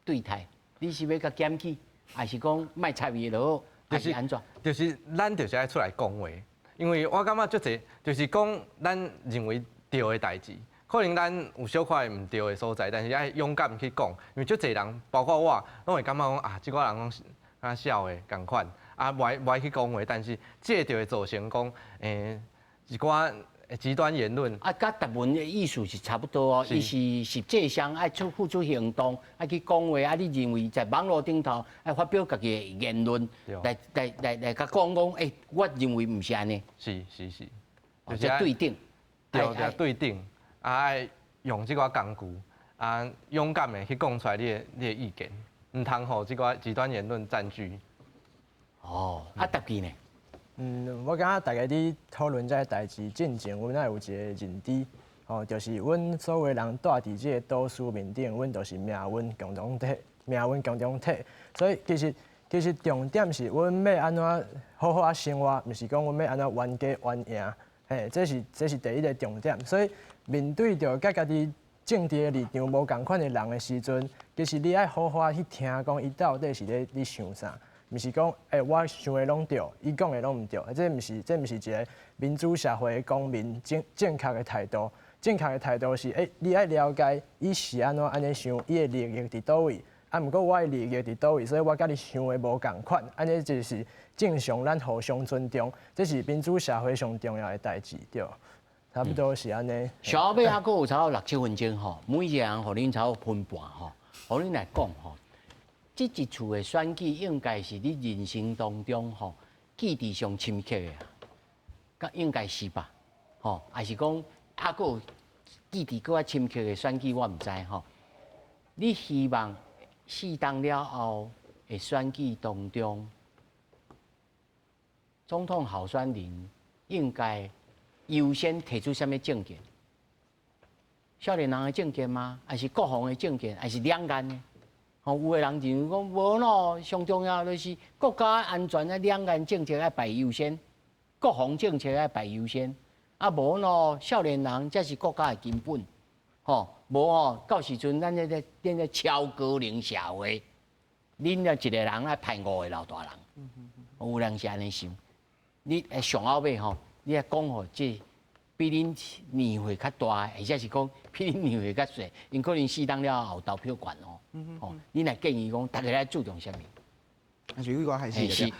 對待？你是欲共檢舉，還是講莫插伊就好，還是按怎？就是咱就是愛出來講話，因為我感覺足濟，就是講咱認為對的代誌。可能咱有小可毋對的所在，但是愛勇敢去講，因為足濟人，包括我，攏會感覺講啊，這寡人攏是較痟的仝款，啊，無愛去講話，但是這個就會造成講，一寡極端言論。啊，佮答文的意思是差不多哦，伊是實際上愛出付出行動，愛去講話，啊，你認為在網路頂頭愛發表家己的言論，來共講講，欸，我認為毋是按呢。是是是，就是對等，對對對等。啊，愛用這寡工具，啊，勇敢的去講出來你的意見，毋通予這寡極端言論佔據。哦，啊，特別呢？我感覺大家佇討論這个代誌進前，阮愛有一個認知，吼，就是阮所有人蹛佇這个都市面頂，阮就是命運共同體，命運共同體。所以其實重點是阮欲按怎好好仔生活，毋是講阮欲按怎冤家冤贏，嘿，這是第一个重點。所以面對著佮家己政治的立場無仝款的人的時陣，其實你愛好好去聽講伊到底是咧想啥，毋是講我想的攏對，伊講的攏毋對，這毋是一個民主社會的公民正確的態度。正確的態度是，你愛了解伊是按怎按呢想，伊的利益佇佗位，啊，毋過我的利益佇佗位，所以我佮你想的無仝款，按呢就是正常，咱互相尊重，這是民主社會上重要的代誌，對。差不多是按呢。小尾還閣有差不多六七分鐘吼，每一個人予恁差不多分半吼，予恁來講吼。這一次的選舉應該是你人生當中吼記憶上深刻的啊，應該是吧？吼，還是講還閣有記憶閣較深刻的選舉，我毋知吼。你希望四冬了後的選舉當中，總統候選人應該優先提出啥物政見？少年人的政見嗎？還是國防的政見？還是兩岸的？吼，有的人認為講無喏，上重要就是國家安全啊，兩岸政策愛排優先，國防政策愛排優先。啊，無喏，少年人才是國家的根本。吼，無吼，到時陣咱這個超高齡社會，恁若一個人愛排五個老大人，有人是按呢想。你上後尾吼，你愛講予這比恁年歲較大，或者是講比恁年歲較細，𪜶可能四冬了後有投票權哦。吼，你若建議講，大家來注重啥物？啊是我開始對。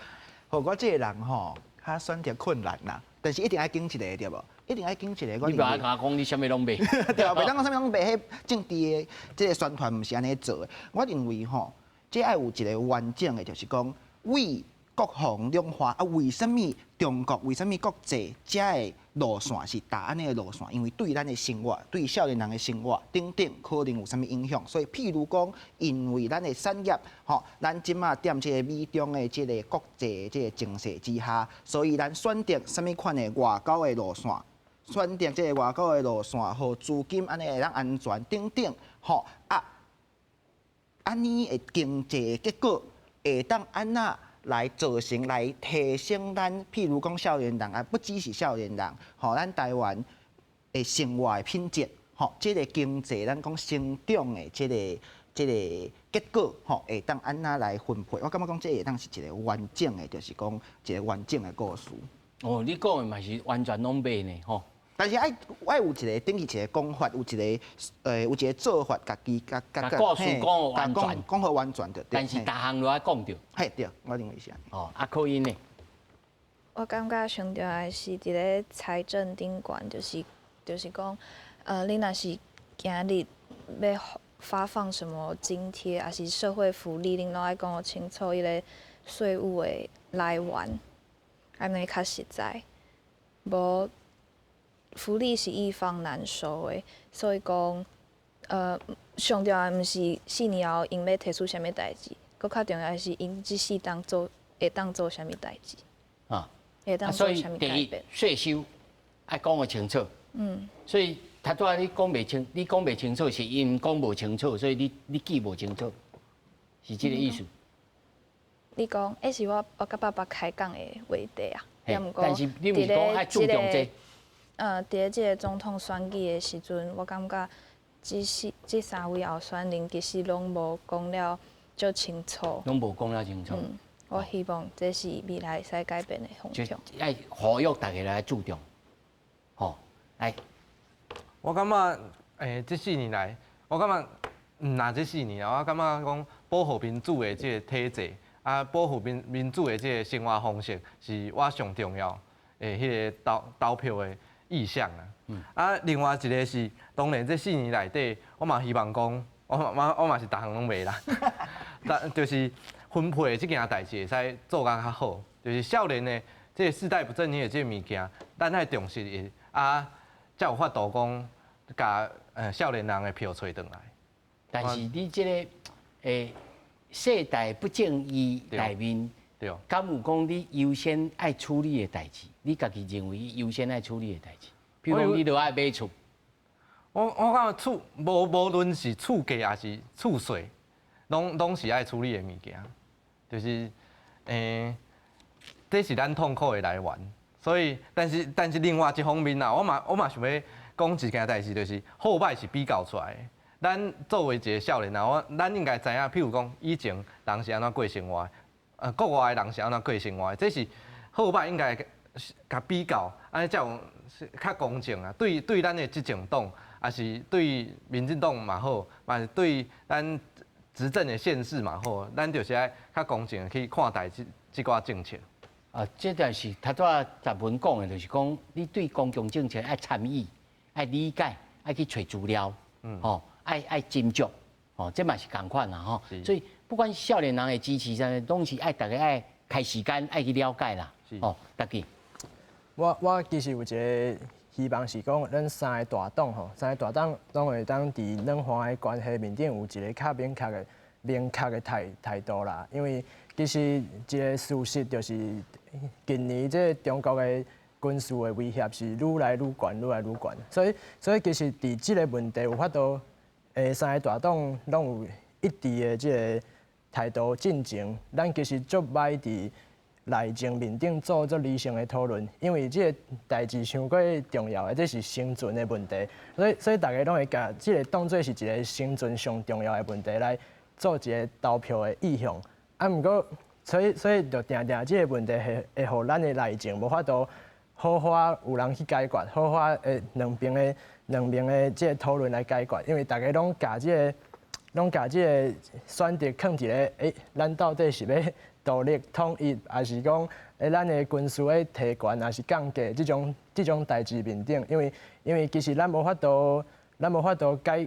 好，我這個人吼，較選擇困難啦，但是一定愛揀一个對無？一定愛揀一个。你袂共我講，你啥物攏袂。對啊，袂當講啥物攏袂。彼政治的這个宣傳毋是按呢做的。我認為吼，這愛有一个完整的，就是講為國國防兩化啊，為啥物中國為啥物國際遮的路線是踏按呢的路線？因為對咱的生活，對少年人的生活等等，可能有啥物影響？所以，譬如講，因為咱的產業，吼，咱這馬踮這個美中的這個國際這個情勢之下，所以咱選擇啥物款的外交的路線，選擇這個外交的路線，予資金按呢會當安全等等，吼啊，按呢的經濟結果會當按怎來造成來提升咱，譬如講少年人啊，不只是少年人，吼，咱台灣的生活的品質，吼，這個經濟咱講成長的這個結果，吼，會當按怎來分配？我感覺講這會當是一個完整的，就是講一個完整的故事。哦，你講的嘛是完全攏袂呢，吼。但是愛愛有一個等於一個講法，有一個有一個做法，家己共共故事講完全，講好完全就對。但是逐項攏愛講著。嘿對，我認為是按呢。哦，啊，可以呢。我感覺上重要的是佇咧財政頂懸，就是講，你若是今日欲發放什麼津貼，抑是社會福利，恁攏愛講予清楚，彼个稅務的來源，按呢較實在。無福利是易放難收的，所以講，上重要的毋是四年後𪜶欲提出啥物代誌，閣較重要的是𪜶這四冬做會當做啥物代誌。會當做啥物改變？稅收愛講予清楚。所以頭拄仔你講袂清，你講袂清楚是𪜶講無清楚，所以你記無清楚，是這個意思。你講，彼是我佮爸爸開講的話題啊。但是你毋是講愛注重這個？佇咧這個總統選舉的時陣，我感覺這三位候選人其實攏無講了足清楚。攏無講了清楚。我希望這是未來會使改變的方向。愛呼籲大家來注重，吼，來。我感覺，這四年來，我感覺毋若這四年啊，我感覺講保護民主的這個體制，啊，保護民主的這個生活方式，是我上重要的彼個投票的意向啊。啊，另外一個是，當然這四年內底，我嘛希望講，我嘛是逐項攏袂啦，但就是分配的這件代誌會使做甲較好，就是少年的這個世代不正義的這個物件，咱愛重視伊啊，才有法度講，共少年人的票揣轉來。但是你這個世代不正義內面，敢有講你優先愛處理的代誌？你家己認為優先愛處理的代誌？比如講，你著愛買厝。我感覺厝無論是厝價抑是厝稅，攏是愛處理的物件，就是這是咱痛苦的來源。所以，但是另外一方面啊，我嘛想欲講一件代誌，就是好䆀是比較出來的。咱作為一個少年人，咱應該知影，譬如講以前人是按怎過生活，國外的人是按怎過生活的，這是好䆀應該共比較，按呢才有較公正啊。對咱的執政黨，抑是對民進黨嘛好，嘛是對咱執政的縣市嘛好，咱就是愛較公正去看待這寡政策。啊，這就是頭拄仔十文講的，就是講你對公共政策愛參與、愛理解、愛去揣資料，吼，愛斟酌，吼，這嘛是仝款啦，吼。所以不管少年人的支持啥，攏是愛逐家愛開時間愛去了解啦，吼，大家。我其實有一個希望是講，咱三個大黨吼，三個大黨攏會當佇兩岸的關係面頂有一個較明確的態度啦。因為其實一個事實就是近年這個中國的軍事的威脅是愈來愈懸，愈來愈懸。所以其實佇這個問題有法度，三個大黨攏有一致的這個態度進前，咱其實足歹佇內政面頂做足理性的討論，因為這個代誌傷過重要的，這是生存的問題，所以大家攏會共這個當做是一個生存上重要的問題來做一個投票的意向。啊，毋過，所以就定定這個問題會予咱的內政無法度好好有人去解決，好好的兩邊的這個討論來解決，因為大家攏共這個選擇囥佇咧，咱到底是欲獨立統一，抑是講咱的軍事的提懸，抑是降價這種代誌面頂，因為其實咱無法度解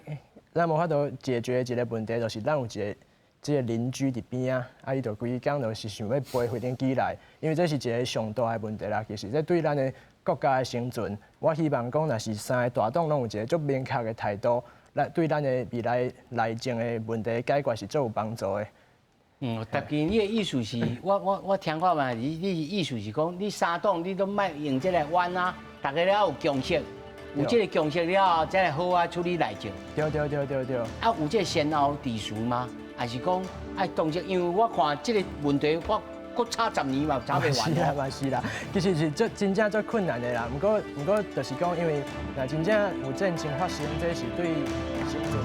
決一個問題，就是咱有一個這个鄰居佇邊仔，啊，伊就規工就是想欲飛飛行機來，因為這是一个上大的問題啦。其實這對咱的國家的生存，我希望講，若是三个大黨攏有一个足明確的態度，來對咱的未來內政的問題解決是足有幫助的。嗯，特別你的意思是，我聽看嘛，你意思是講，你三黨你都莫用這个冤啊，大家了有共識，有這个共識了後，才來好啊處理內政。對對對對對。啊，有這个先後秩序嗎？還是講愛當時，因為我看這个問題，我閣吵10年嘛，吵袂完。是啦，嘛是啦，其實是足真正足困難的啦。毋過，就是講，因為若真正有戰爭發生，這是對生存。